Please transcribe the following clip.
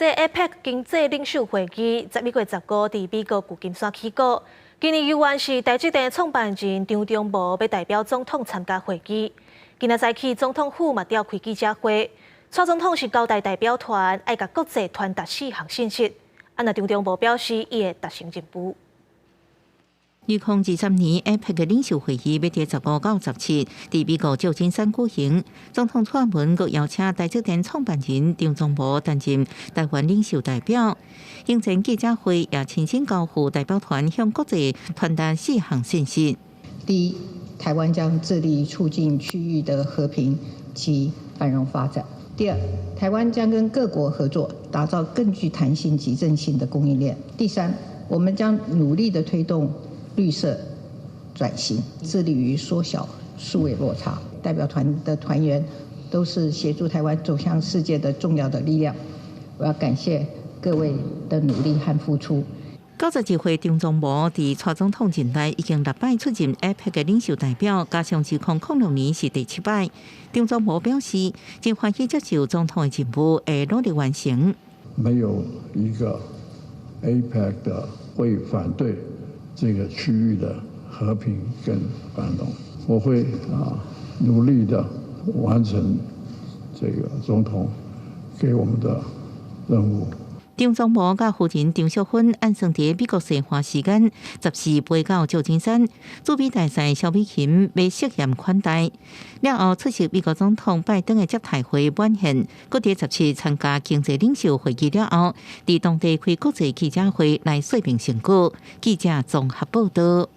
這 APEC 經濟領袖會議11月15佇美國舊金山起鼓。今年猶原是台積電創辦人張忠謀欲代表總統參加會議。今仔早起總統府嘛召開記者會，蔡總統是交代代表團愛共國際傳達四項信息。啊，若張忠謀表示，伊會達成任務。2023年 APEC 的領袖會議欲佇15到17佇美國舊金山舉行。總統蔡英文閣邀請台積電創辦人張忠謀擔任台灣領袖代表。行前記者會也親身交付代表團向國際傳達四項信息。第一，台灣將致力促進區域的和平及繁榮發展。第二，台灣將跟各國合作，打造更具彈性及韌性的供應鏈。第三，我們將努力的推動綠色轉型，致力於縮小數位落差。代表團的團員都是協助台灣走向世界的重要的力量。我要感謝各位的努力和付出。91歲張忠謀佇蔡總統任內已經六擺出任 APEC 的領袖代表，加上2006年是第七擺。張忠謀表示，真歡喜接受總統的任務，會努力完成。沒有一個 APEC 的會反對這個區域的和平跟繁榮，我會努力的完成這個總統給我們的任務。張忠謀佮夫人張淑芬按算佇美國西岸時間14飛到舊金山，駐美大使蕭美琴欲設宴款待。了後出席美國總統拜登的接待會晚宴，閣佇17參加經濟領袖會議了後，佇當地開國際記者會來說明成果。記者綜合報道。